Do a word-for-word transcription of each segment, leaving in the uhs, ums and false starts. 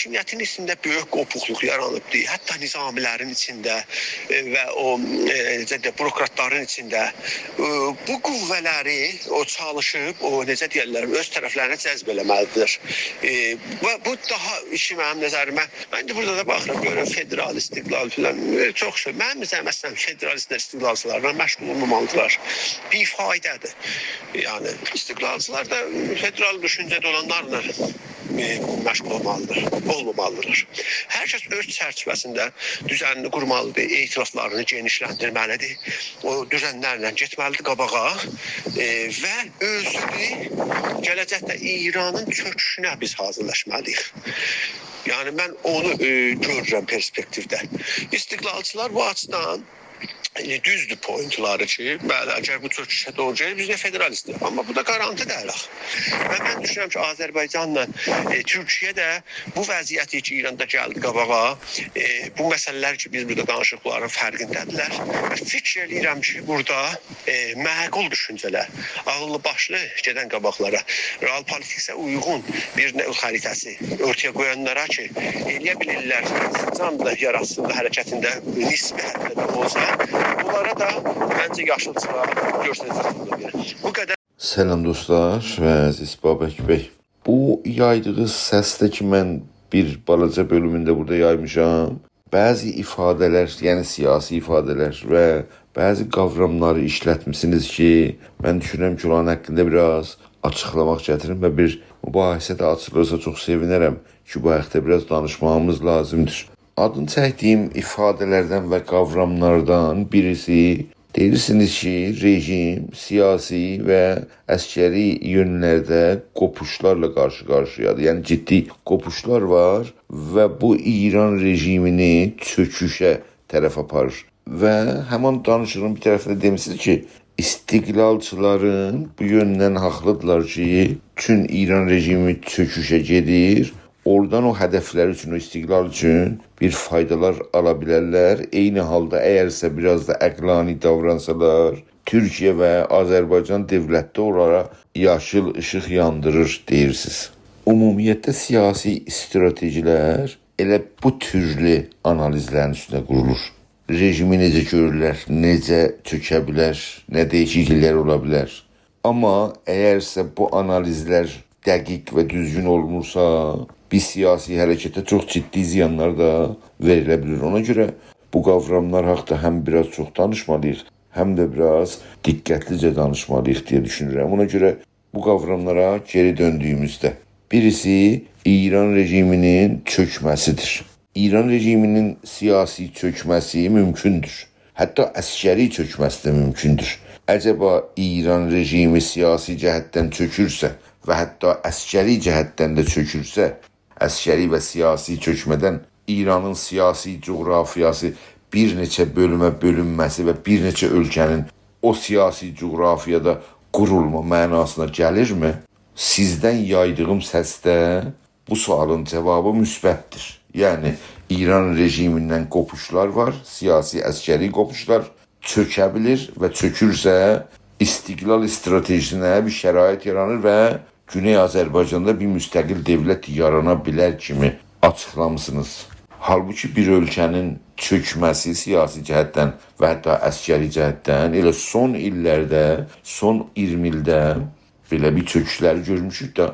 حاکمیتین ایچینده بؤیوک قوپوقلوق یارانیبدی. حتی نظامی‌لرین ایچینده، ائ، و او، ائ، نئجه دئیک، بوروکراتلارین ایچینده. ائ، بو قوه‌لری او چالیشیب، او، نئجه دئیرلر، اؤز طرفلرینه جذب ائله‌مه‌لیدیر. ائ، و بو داها ایشی منیم نظریمه، من ایندی بورادا دا باخیرام، گؤرورم فدرال، استقلال فلان، ائ، چوخ شئی. منیم نظریمه، اصلاً، فدرالیستلر استقلالچیلارلا مشغول اولمامالیدیرلار. بی‌فایده‌دیر. یعنی، استقلالچیلار دا فدرال دوشونجه‌ده اولانلارلا، ائ، مشغول اولمالیدیر، اولمامالیدیرلار. هر کس اؤز چرچیوه‌سینده دوزنینی قورمالیدیر، ائتلافلارینی گئنیشلندیرمه‌لیدیر. او دوزنلرله گئتمه‌لیدیر قاباغا، ائ، و اؤزونو گله‌جکده ایرانین چؤکوشونه بیز حاضیرلاشمالیییق. یعنی، من اونو، ائ، گؤرورم پرسپکتیوده. استقلالچیلار بو آچیدان، ائ، دوزدور پوینتلاری کی، بلی، اگر بو چؤکوشه دوغرو گئدیر، بیز ده فدرالیستیک. آمما بو دا گارانتی دئییل آخی. و من دوشونورم کی، آذربایجانلا، ائ، تورکیه ده بو وضعیتی کی، ایراندا گلدی قاباغا، ائ، بو مسئله‌لر کی، بیز بورادا دانیشیریق، بونلارین فرقینده‌دیرلر. و فیکیر ائله‌ییرم کی، بورادا، ائ، معقول دوشونجه‌لر، عاغیللی باشلی گئدن قاباقلارا، رئال پولیتیکسه اویغون بیر نه-، خریطه‌سی اورتایا قویانلارا کی، ائله‌یه بیلیرلر، ارزنجان دا یاراتسین دا حرکتینده نسبی حدده ده اولسا، بونلارا دا منجه یاشیل چیراغ گؤستره‌جکلر. بو قدر. سلام دوستلار و عزیز بابک بی. بو یایدیغی سسده کی، من بیر بالاجا بؤلومونده بورادا یایمیشام، بعضی ایفاده‌لر، یعنی سیاسی ایفاده‌لر و بعضی قاوراملاری ایشلتمیسینیز کی، من دوشونورم کی، اونلارین حاقیندا بیر آز آچیقلاماق گتیریم و بیر مباحثه ده آچیلیرسا چوخ سئوینرم کی، بو حاقدا بیر آز دانیشماغیمیز لازیمدیر. آدینی چکدیگیم ایفاده‌لردن و قاوراملاردان بیریسی، دئییرسینیز کی، رژیم سیاسی و عسکری یؤنلرده قوپوشلارلا قارشی-قارشییادیر. یعنی، جدی قوپوشلار وار و بو ایران رژیمینی چؤکوشه طرف آپاریر. و همان دانیشیغین بیر طرفینده دئمیسینیز کی، استقلالچیلارین بو یؤندن حاقلیدیرلار کی، بوتون ایران رژیمی چؤکوشه گئدیر. اورادان او هدفلر اوچون، او استقلال اوچون بیر فایدالار آلا بیلرلر. عینی حالدا اگرسه بیر آز دا عقلانی داورانسالار، تورکیه و آذربایجان دؤولت ده اونلارا یاشیل ایشیق یاندیریر دئییرسینیز. عمومیتله سیاسی استراتژی‌لر ائله بو تورلو آنالیزلرین اوستونه قورولور. رژیمی نئجه گؤرورلر، نئجه چؤکه بیلر، نه دییشیکلیکلر اولا بیلر. آمما اگرسه بو آنالیزلر دقیق و دوزگون اولمورسا، بیر سیاسی حرکته چوخ جدی زیانلار دا وئریله بیلیر. اونا گؤره بو قاوراملار حاقدا هم بیر آز چوخ دانیشمالیییق، هم ده بیر آز دقتلیجه دانیشمالیییق دئیه دوشونورم. اونا گؤره بو قاوراملارا گئری دؤندویوموزده، بیریسی ایران رژیمینین چؤکمه‌سیدیر. ایران رژیمینین سیاسی چؤکمه‌سی مومکوندور. حتی عسکری چؤکمه‌سی ده مومکوندور. عجبا ایران رژیمی سیاسی جهتدن چؤکورسه و حتی عسکری جهتدن ده چؤکورسه، عسکری و سیاسی چؤکمه‌دن ایرانین سیاسی جغرافیاسی بیر نئچه بؤلومه بؤلونمه‌سی و بیر نئچه اؤلکه‌نین او سیاسی جغرافیادا قورولما معناسینا گلیرمی؟ سیزدن یایدیغیم سسده بو سؤالین جاوابی مثبتدیر. یعنی، ایران رژیمیندن قوپوشلار وار، سیاسی، عسکری قوپوشلار. چؤکه بیلیر و چؤکورسه، استقلال استراتژی‌سینه بیر شرایط یارانیر و گونئی آذربایجاندا بیر مستقل دؤولت یارانا بیلر کیمی آچیقلامیسینیز. حالبوکی بیر اؤلکه‌نین چؤکمه‌سی سیاسی جهتدن و حتی عسکری جهتدن ائله سون ایللرده، سون اییرمی ایلده بئله بیر چؤکوشلری گؤرموشوک ده.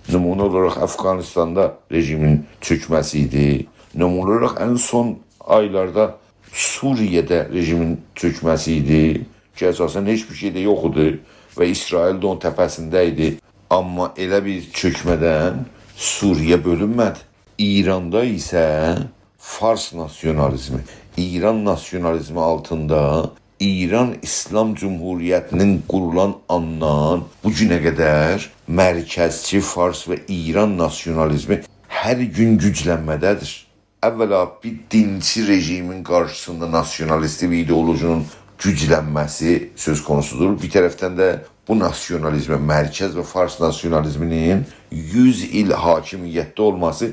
نمونه اولاراق افغانستاندا رژیمین چؤکمه‌سی ایدی. نمونه اولاراق ان سون آیلاردا سوریه‌ده رژیمین چؤکمه‌سی ایدی کی، اساساً هئچ بیر شئی ده یوخ ایدی و اسرائیل ده اونون تپه‌سینده ایدی. آمما ائله بیر چؤکمه‌دن سوریه بؤلونمه‌دی. ایراندا ایسه فارس ناسیونالیزمی، ایران ناسیونالیزمی آلتیندا ایران ایسلام جمهوریتی‌نین قورولان آندان بو گونه قدر مرکزچی فارس و ایران ناسیونالیزمی هر گون گوجلنمه‌ده‌دیر. اولا، بیر دینچی رژیمین قارشیسیندا ناسیونالیستی بیر ایدئولوژی‌نین گوجلنمه‌سی سؤز قونوسودور. بیر طرفدن ده بو ناسیونالیزمه، مرکز و فارس ناسیونالیزمی‌نین یوز ایل حاکمیتده اولماسی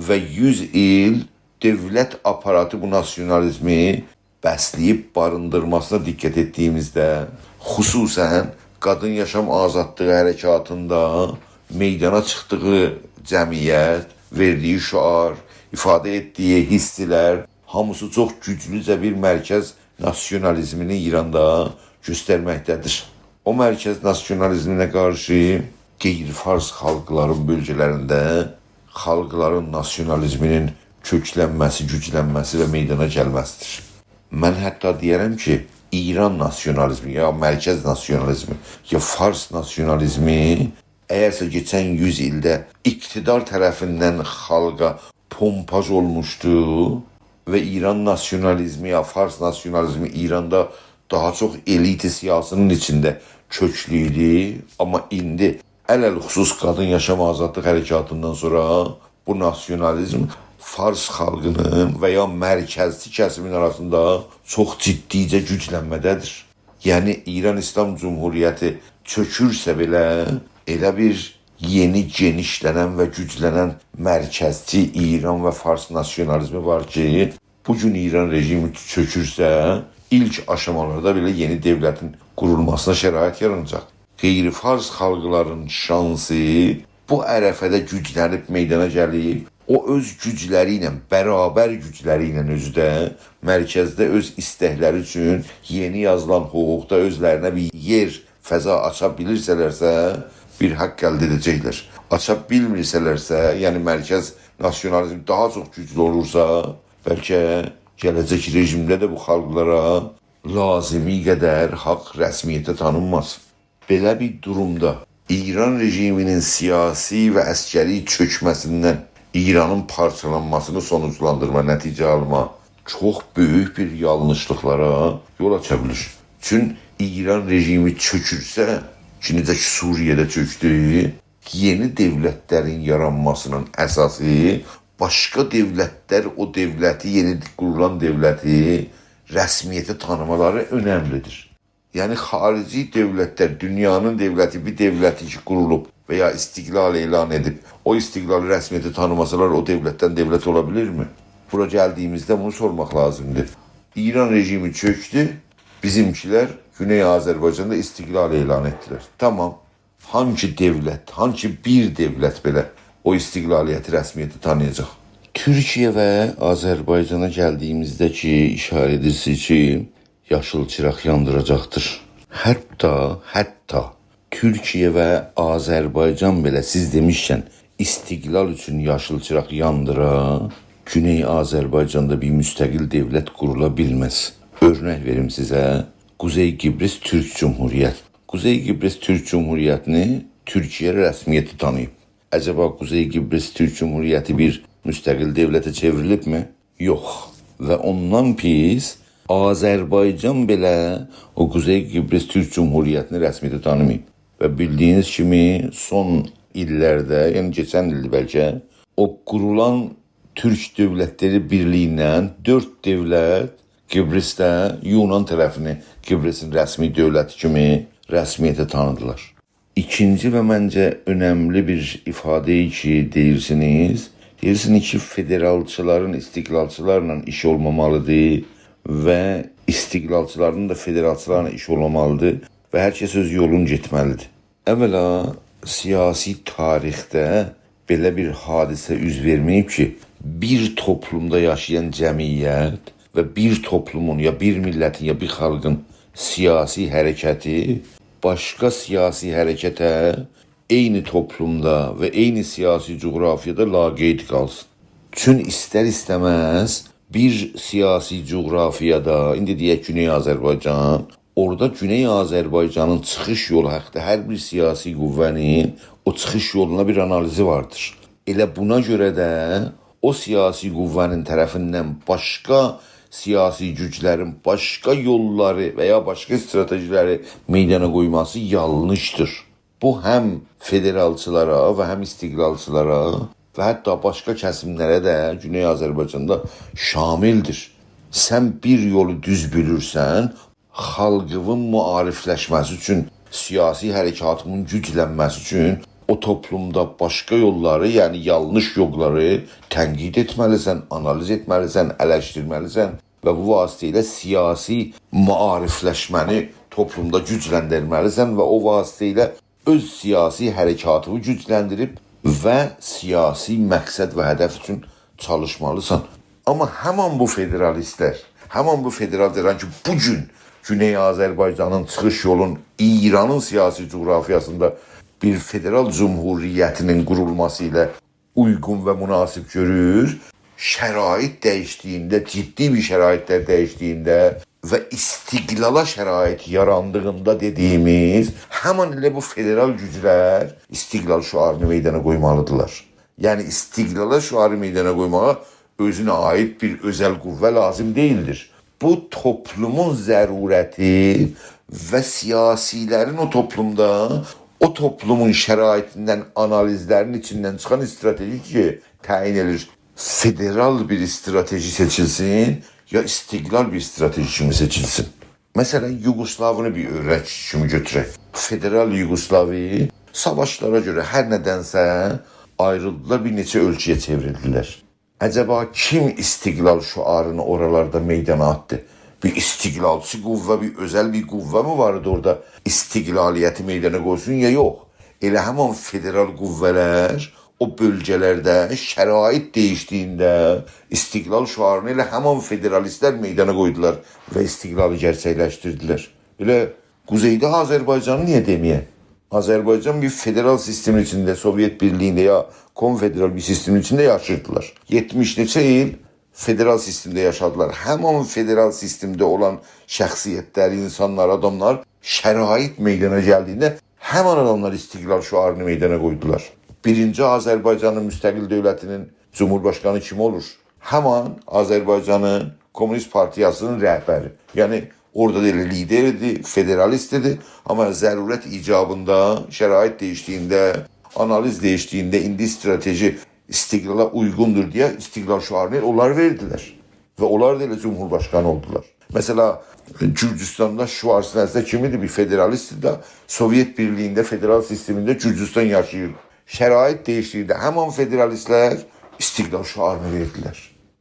و یوز ایل دؤولت آپاراتی بو ناسیونالیزمی بسله‌ییب باریندیرماسینا دقت ائتدیگیمیزده، خصوصاً قادین یاشام آزادلیغی حرکاتیندا میدانا چیخدیغی جمعیت، وئردیگی شعار، ایفاده ائتدیگی حیسلر هامیسی چوخ گوجلوجه بیر مرکز ناسیونالیزمینی ایراندا گؤسترمکده‌دیر. او مرکز ناسیونالیزمینه قارشی غیر فارس خالقلارین بؤلگه‌لرینده خالقلارین ناسیونالیزمینین کؤکلنمه‌سی، گوجلنمه‌سی و میدانا گلمه‌سیدیر. من حتی دئیه‌رم کی، ایران ناسیونالیزمی، یا مرکز ناسیونالیزمی، یا فارس ناسیونالیزمی، اگرسه کئچن یوز ایلده اقتدار طرفیندن خالقا پومپاژ اولموشدو و ایران ناسیونالیزمی، یا فارس ناسیونالیزمی ایراندا داها چوخ الیت سیاسی‌نین ایچینده کؤکلو ایدی، آمما ایندی، علی‌الخصوص قادین، یاشام، آزادلیق حرکاتیندان سونرا بو ناسیونالیزم فارس خالقینین و یا مرکزچی کسیمین آراسیندا چوخ جدیجه گوجلنمه‌ده‌دیر. یعنی، ایران ایسلام جمهوریتی چؤکورسه بئله، ائله بیر یئنی گئنیشلنن و گوجلنن مرکزچی ایران و فارس ناسیونالیزمی وار کی، بو گون ایران رژیمی چؤکورسه، ایلک آشامالاردا بئله یئنی دؤولتین قورولماسینا شرایط یاراناجاق. غیر فارس خالقلارین شانسی بو عرفه‌ده گوجلنیب میدانا گلیب، او اؤز گوجلری ایله، برابر گوجلری ایله اؤزو ده مرکزده اؤز ایستکلری اوچون یئنی یازیلان حقوقدا اؤزلرینه بیر یئر، فضا آچا بیلیرسه‌لرسه، بیر حق الده ائده‌جکلر. آچا بیلمیرسه‌لرسه، یعنی مرکز ناسیونالیزم داها چوخ گوجلو اولورسا، بلکه گله‌جک رژیمده ده بو خالقلارا لازیمی قدر حق رسمیته تانینماز. بئله بیر دورومدا ایران رژیمینین سیاسی و عسکری چؤکمه‌سیندن ایرانین پارچالانماسینی سونوجلاندیرما، نتیجه آلما چوخ بؤیوک بیر یانلیشلیقلارا یول آچا بیلیر. چون ایران رژیمی چؤکورسه، کی، نئجه کی، سوریه‌ده چؤکدو، یئنی دؤولتلرین یارانماسینین اساسی باشقا دؤولتلر او دؤولتی، یئنی قورولان دؤولتی رسمیته تانیمالاری اؤنملیدیر. یعنی، خاریجی دؤولتلر، دونیانین دؤولتی، بیر دؤولتی کی قورولوب و یا استقلال اعلان ائدیب، او استقلالی رسمیته تانیماسالار، او دؤولتدن دؤولت اولا بیلیرمی؟ بورا گلدیگیمیزده بونو سورماق لازیمدیر. ایران رژیمی چؤکدو، بیزیمکیلر گونئی آذربایجاندا استقلال اعلان ائتدیلر. تامام. هانسی دؤولت، هانسی بیر دؤولت بئله او استقلالیتی رسمیته تانییاجاق؟ تورکیه و آذربایجانا گلدیگیمیزده کی، ایشاره ائدیرسینیز کی، یاشیل چیراق یاندیراجاقدیر. حتی، حتی تورکیه و آذربایجان بئله، سیز دئمیشکن، استقلال اوچون یاشیل چیراق یاندیرا، گونئی آذربایجاندا بیر مستقل دؤولت قورولا بیلمز. اؤرنک وئریم سیزه، قوزئی قیبریس تورک جمهوریت. قوزئی قیبریس تورک جمهوریتینی تورکیه رسمیته تانییب. عجبا قوزئی قیبریس تورک جمهوریتی بیر مستقل دؤولته چئوریلیبمی؟ یوخ. و اوندان پیس، آذربایجان بئله او قوزئی قیبریس تورک جمهوریتینی رسمیته تانیماییب. و بیلدیگینیز کیمی، سون ایللرده، یعنی کئچن ایلدیر بلکه، او قورولان تورک دؤولتلری بیرلیگیندن دؤرد دؤولت قیبریسده یونان طرفینی قیبریسین رسمی دؤولتی کیمی رسمیته تانیدیلار. ایکینجی و منجه اؤنملی بیر ایفاده کی، دئییرسینیز، دئییرسینیز کی، فدرالچیلارین استقلالچیلارلا ایشی اولمامالیدیر و استقلالچیلارین دا فدرالچیلارلا ایشی اولمامالیدیر و هر کس اؤز یولونو گئتمه‌لیدیر. اولا، سیاسی تاریخده بئله بیر حادثه اوز وئرمه‌ییب کی، بیر توپلومدا یاشایان جمعیت و بیر توپلومون، یا بیر میللتین، یا بیر خالقین سیاسی حرکتی باشقا سیاسی حرکته عینی توپلومدا و عینی سیاسی جغرافیادا لاقید قالسین. چون ایستر-ایسته‌مز بیر سیاسی جغرافیادا، ایندی دئیک گونئی آذربایجان، اورادا گونئی آذربایجانین چیخیش یولو حاقدا هر بیر سیاسی قوه‌نین او چیخیش یولونا بیر آنالیزی واردیر. ائله بونا گؤره ده او سیاسی قوه‌نین طرفیندن باشقا سیاسی گوجلرین باشقا یوللاری و یا باشقا استراتژی‌لری میدانا قویماسی یانلیشدیر. بو هم فدرالچیلارا و هم استقلالچیلارا و حتی باشقا کسیملره ده گونئی آذربایجاندا شاملدیر. سن بیر یولو دوز بیلیرسن، خالقیوین معاریفلشمه‌سی اوچون، سیاسی حرکاتیوین گوجلنمه‌سی اوچون او توپلومدا باشقا یوللاری، یعنی یانلیش یوللاری تنقید ائتمه‌لیسن، آنالیز ائتمه‌لیسن، الشدیرمه‌لیسن و بو واسطه ایله سیاسی معاریفلشمه‌نی توپلومدا گوجلندیرمه‌لیسن و او واسطه ایله اؤز سیاسی حرکاتیوی گوجلندیریب و سیاسی مقصد و هدف اوچون چالیشمالیسان. آمما همان بو فدرالیستلر، همان بو فدرالچیلار کی، بو گون گونئی آذربایجانین چیخیش یولون ایرانین سیاسی جغرافیاسیندا بیر فدرال جمهوریتینین قورولماسی ایله اویغون و مناسب گؤرور، شرایط دییشدیگینده، جدی بیر شرایطلر دییشدیگینده و استقلالا شرایط یاراندیغیندا دئدیگیمیز، همان ائله بو فدرال گوجلر استقلال شعارینی میدانا قویمالیدیرلار. یعنی استقلالا شعاری میدانا قویماغا اؤزونه عایید بیر اؤزل قوه لازیم دئییلدیر. بو توپلومون ضرورتی و سیاسیلرین او توپلومدا، او توپلومون شرایطیندن، آنالیزلرین ایچیندن چیخان استراتژی کی، تعیین ائدیر. فدرال بیر استراتژی سئچیلسین، یا استقلال بیر استراتژی کیمی سئچیلسین. مثلا، یوگوسلاوینی بیر اؤرنک کیمی گؤتورک. فدرال یوگوسلاوی ساواشلارا گؤره هر ندنسه آیریلدیلار، بیر نئچه اؤلکه‌یه چئوریلدیلر. عجبا کیم استقلال شعارینی اورالاردا میدانا آتدی؟ بیر استقلالچی قوه، بیر اؤزل بیر قوه می وار ایدی اورادا استقلالیتی میدانا قویسون، یا یوخ؟ ائله همان فدرال قوه‌لر او بؤلگه‌لرده شرایط دییشدیگینده استقلال شعارینی ائله همان فدرالیستلر میدانا قویدولار و استقلالی گئرچکلشدیردیلر. ائله قوزئیده آذربایجانی نییه دئمه‌یه؟ آذربایجان بیر فدرال سیستمین ایچینده، سووئت بیرلیگینده یا کنفدرال بیر سیستمین ایچینده یاشیردیلار. یئتمیش نئچه ایل فدرال سیستمده یاشادیلار. همان فدرال سیستمده اولان شخصیتلر، اینسانلار، آداملار شرایط میدانا گلدیگینده همان آداملار استقلال شعارینی میدانا قویدولار. بیرینجی آذربایجانین مستقل دؤولتینین جمهورباشقانی کیم اولور؟ همان آذربایجانین کومونیست پارتیاسینین رهبری. یعنی اورادا دا ائله لیدر ایدی، فدرالیست ایدی. آمما ضرورت ایجابیندا، شرایط دییشدیگینده، آنالیز دییشدیگینده، ایندی استراتژی استقلالا اویغوندور دئیه استقلال شعارینی اونلار وئردیلر. و اونلار دا ائله جمهورباشقانی اولدولار. مثلا، گورجوستاندا شوارزنگر کیمی ایدی، بیر فدرالیست ایدی ده، سووئت بیرلیگینده، فدرال سیستمینده گورجوستان یاشاییر. شرایط دییشدیگینده همان فدرالیستلر استقلال شعارینی وئردیلر.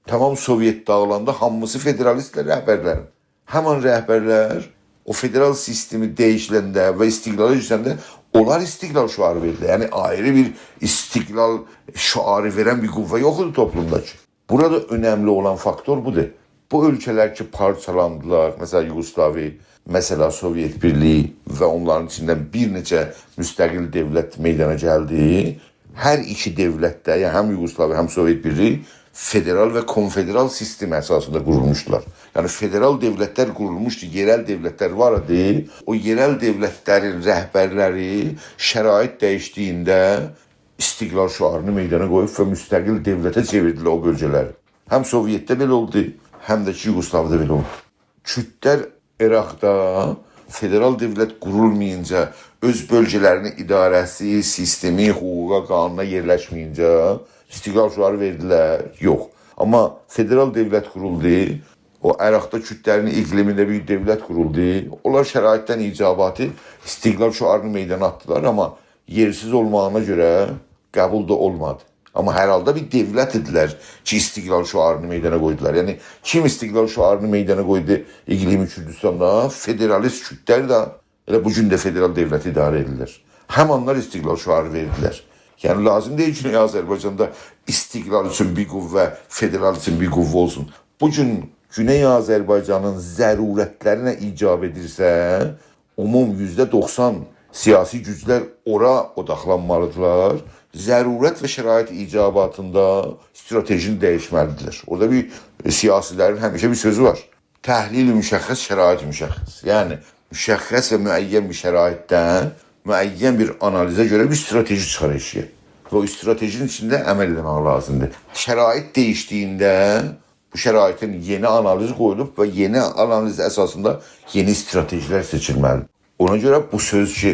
تمام سووئت داغیلاندا هامیسی فدرالیستلر، رهبرلرین. همان رهبرلر او فدرال سیستمی دییشیلنده و استقلالا کؤچنده اونلار استقلال شعاری وئردیلر. یعنی آیری بیر استقلال شعاری وئرن بیر قوه یوخ ایدی توپلومدا کی. بورادا اؤنملی اولان فاکتور بودور. بو اؤلکه‌لر کی، پارچالاندیلار، مثلا، یوگوسلاوی، مثلا، سووئت بیرلیگی و اونلارین ایچیندن بیر نئچه مستقل دؤولت میدانا گلدی. هر ایکی دؤولت ده، یعنی هم یوگوسلاوی، هم سووئت بیرلیگی فدرال و کنفدرال سیستم اساسیندا قورولموشدولار. یعنی فدرال دؤولتلر قورولموشدو، یئرل دؤولتلر وار ایدی. او یئرل دؤولتلرین رهبرلری شرایط دییشدیگینده استقلال شعارینی میدانا قویوب و مستقل دؤولته چئویردیلر او بؤلگه‌لری. هم سووئتده بئله اولدو، هم ده کی، یوگوسلاویادا بئله اولدو. کوردلر عراقدا فدرال دؤولت قورولمایینجا، اؤز بؤلگه‌لرینی اداره‌سی، سیستمی، حقوقا، قانونا یئرلشمه‌یینجه استقلال شعاری وئردیلر؟ یوخ. آمما فدرال دؤولت قورولدو، او عراقدا کوردلرین اقلیمینده بیر دؤولت قورولدو. اونلار شرایطدن ایجاباتی استقلال شعارینی میدانا آتدیلار، آمما یئرسیز اولماغینا گؤره قبول دا اولمادی. آمما هر حالدا بیر دؤولت ایدیلر کی، استقلال شعارینی میدانا قویدولار. یعنی، کیم استقلال شعارینی میدانا قویدو اقلیم کوردوستاندا؟ فدرالیست کوردلر ده ائله بو گون ده فدرال دؤولتی اداره ائدیرلر. همانلار استقلال شعاری وئردیلر. یعنی، لازیم دئییل کی، آذربایجاندا استقلال اوچون بیر قوه، فدرال اوچون بیر قوه اولسون. بو گون گونئی آذربایجانین ضرورتلری نه ایجاب ائدیرسه، عموم یوزده دوخسان سیاسی گوجلر اورا اوداقلانمالیدیرلار. ضرورت و شرایط ایجاباتیندا استراتژینی دییشمه‌لیدیرلر. اورادا بیر، ائ، سیاسیلرین همیشه بیر سؤزو وار. تحلیل مشخص، شرایط مشخص. یعنی، مشخص و معین بیر شرایطدن معین بیر آنالیزه گؤره بیر استراتژی چیخار ائشییه. و او استراتژینین ایچینده عمل ائله‌مک لازیمدیر. شرایط دییشدیگینده بو شرایطین یئنی آنالیزی قویولوب و یئنی آنالیز اساسیندا یئنی استراتژیلر سئچیلمه‌لیدیر. اونا گؤره بو سؤز کی،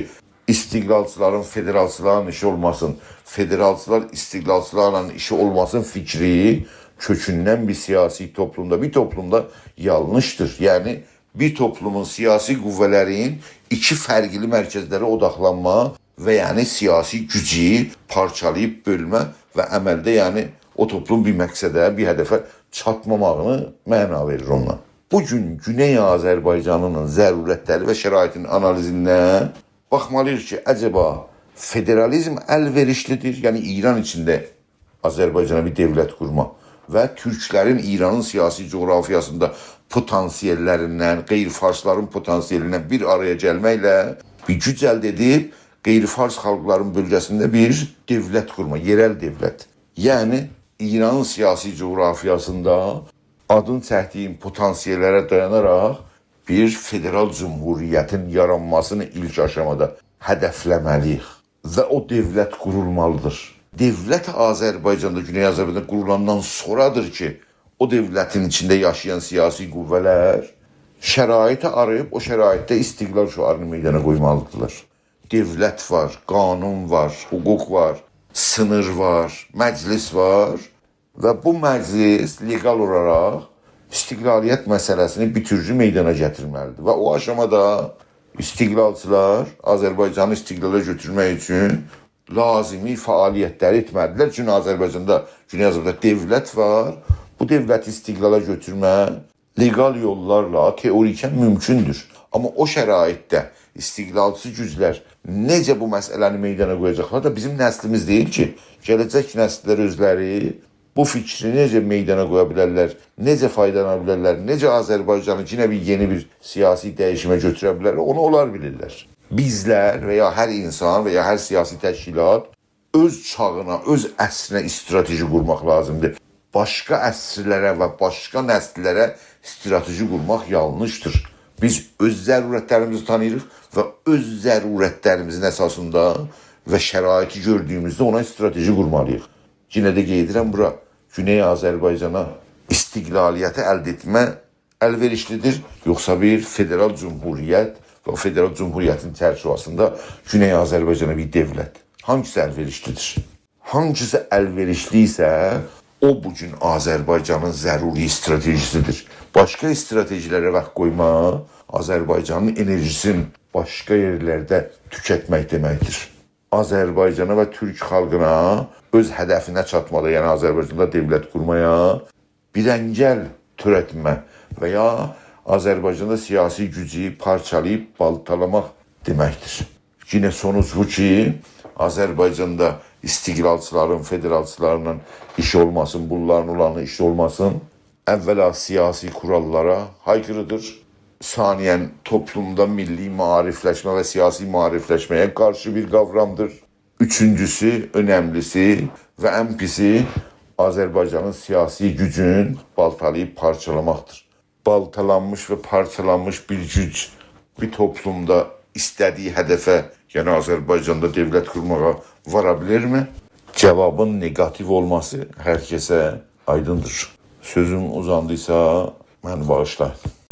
استقلالچیلارین فدرالچیلارلا ایشی اولماسین، فدرالچیلار استقلالچیلارلا ایشی اولماسین فیکری کؤکوندن بیر سیاسی توپلومدا، بیر توپلومدا یانلیشدیر. یعنی، بیر توپلومون سیاسی قوه‌لرین ایکی فرقلی مرکزلره اوداقلانما و یعنی سیاسی گوجو پارچالاییب بؤلمه و عملده، یعنی، او توپلوم بیر مقصده، بیر هدفه چاتماماغینی معنا وئریر اوندان. بو گون گونئی آذربایجانین ضرورتلری و شرایطین آنالیزیندن باخمالیییق کی، عجبا فدرالیزم الوئریشلیدیر، یعنی ایران ایچینده آذربایجانا بیر دؤولت قورما. و تورکلرین ایرانین سیاسی جغرافیاسیندا پتانسیل‌لریندن، غیر فارسلارین پتانسیلیندن بیر آرایا گلمکله بیر گوج الده ائدیب، غیر فارس خالقلارین بؤلگه‌سینده بیر دؤولت قورما، یئرل دؤولت. یعنی، ایرانین سیاسی جغرافیاسیندا آدین چکدیگیم پتانسیل‌لره دایاناراق بیر فدرال جمهوریتین یارانماسینی ایلک آشامادا هدفله‌مه‌لی‌ییک. و او دؤولت قورولمالیدیر. دؤولت آذربایجاندا، گونئی آذربایجاندا قورولاندان سونرادیر کی، او دؤولتین ایچینده یاشایان سیاسی قوه‌لر شرایطی آراییب، او شرایطده استقلال شعارینی میدانا قویمالیدیرلار. دؤولت وار، قانون وار، حقوق وار، سینیر وار، مجلس وار. و بو مجلس لگال اولاراق استقلالیت مسئله‌سینی بوتؤوجو میدانا گتیرمه‌لیدیر. و او آشامادا استقلالچیلار آذربایجانی استقلالا گؤتورمک اوچون لازمی فعالیت‌لری ائتمه‌لیدیرلر. چونکی آذربایجاندا، گونئی آذربایجاندا دؤولت وار. بو دؤولتی استقلالا گؤتورمک لگال یوللارلا تئوریکاً مومکوندور. آمما او شرایطده استقلالچی گوجلر نئجه بو مسئله‌نی میدانا قویاجاقلار دا بیزیم نسلیمیز دئییل کی، گله‌جک نسیل‌لر اؤزلری بو فیکری نئجه میدانا قویا بیلرلر، نئجه فایدالانا بیلرلر، نئجه آذربایجانی یئنه بیر، یئنه بیر سیاسی دییشیمه گؤتوره بیلرلر، اونو اونلار بیلیرلر. بیزلر و یا هر اینسان و یا هر سیاسی تشکیلات اؤز چاغینا، اؤز عصرینه استراتژی قورماق لازیمدیر. باشقا عصرلره و باشقا نسیل‌لره استراتژی قورماق یانلیشدیر. بیز اؤز ضرورت‌لریمیزی تانیییریق و اؤز ضرورت‌لریمیزین اساسیندا و شرایطی گؤردویوموزده اونا استراتژی قورمالی‌ییق. یئنه ده قاییدیرام بورا، گونئی آذربایجانا استقلالیتی الده ائتمه الوئریشلیدیر، یوخسا بیر فدرال جمهوریت و او فدرال جمهوریتین چرچیوه‌سینده گونئی آذربایجانا بیر دؤولت؟ هانگیسی الوئریشلیدیر؟ هانگیسی الوئریشلی ایسه، او بو گون آذربایجانین ضروری استراتژی‌سیدیر. باشقا استراتژی‌لره واخت قویما، آذربایجانین انرژی‌سینی باشقا یئرلرده توکتمک دئمکدیر. آذربایجانا و تورک خالقینا اؤز هدفینه چاتمادا، یعنی آذربایجاندا دؤولت قورمایا بیر انگل تؤرتمه و یا آذربایجاندا سیاسی گوجو پارچالاییب بالتالاماق دئمکدیر. یئنه سونوج بو کی، آذربایجاندا استقلالچیلارین، فدرالچیلارلا ایشی اولماسین، بونلارین اولانی ایشی اولماسین، اولا سیاسی کوراللارا آیکیریدیر. ثانیاً، توپلومدا میللی معاریفلشمه و سیاسی معاریفلشمه‌یه قارشی بیر قاورامدیر. اوچونجوسو، اؤنملی‌سی و ان پیسی آذربایجانین سیاسی گوجون بالتالاییب پارچالاماقدیر. بالتالانمیش و پارچالانمیش بیر گوج بیر توپلومدا ایسته‌دیگی هدفه، یعنی آذربایجاندا دؤولت قورماغا وارا بیلرمی؟ جاوابین نگاتیو اولماسی هر کسه آیدیندیر. سؤزوم اوزاندیسا، منی باغیشلایین.